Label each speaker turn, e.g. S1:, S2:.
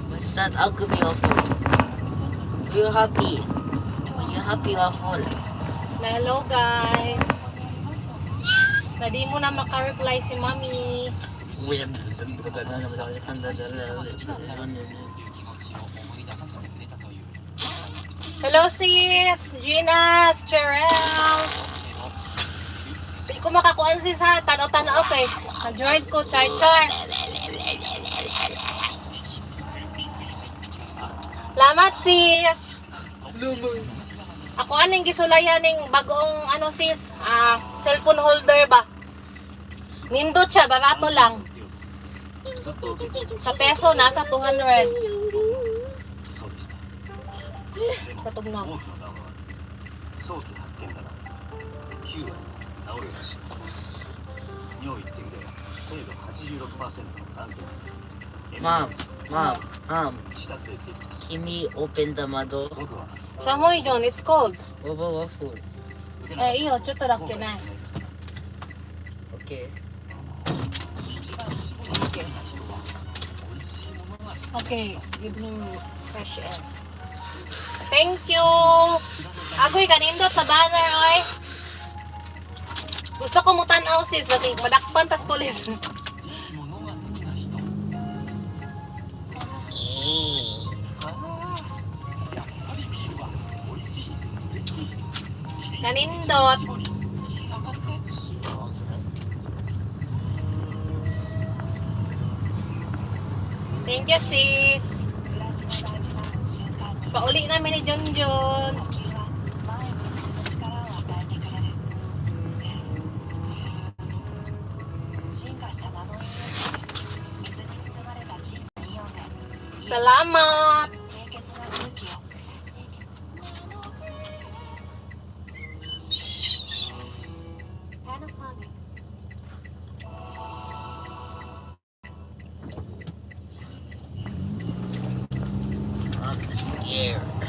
S1: What's that ugly waffle? You happy? You happy waffle?
S2: Na hello guys. Na di mo na maka-reply si Mami. Hello sis! Gina, Sterel. Di ko makakuan sis ha. Tanaw-tanaw kay. Na-drive ko, char-char. Lamat sis! Ako aning gisulayan ning bagong ano sis, cellphone holder ba? Nindot siya, barato lang. Sa peso, nasa 200. Katugnaw.
S1: Mom, mom, mom. Kimi open the mado.
S2: Samoy John, it's cold.
S1: Boba waffle.
S2: Eh, iyo, ちょっとだけね。
S1: Okay.
S2: Okay. Okay, give him fresh air. Thank you! Agoy, kanindot sa banner, oy. Gusto ko mo tan-aw sis, bati madakpan tas pulis. Kanindot. Thank you, sis. Pauli namin ni John John. Salamat!
S1: I'm scared.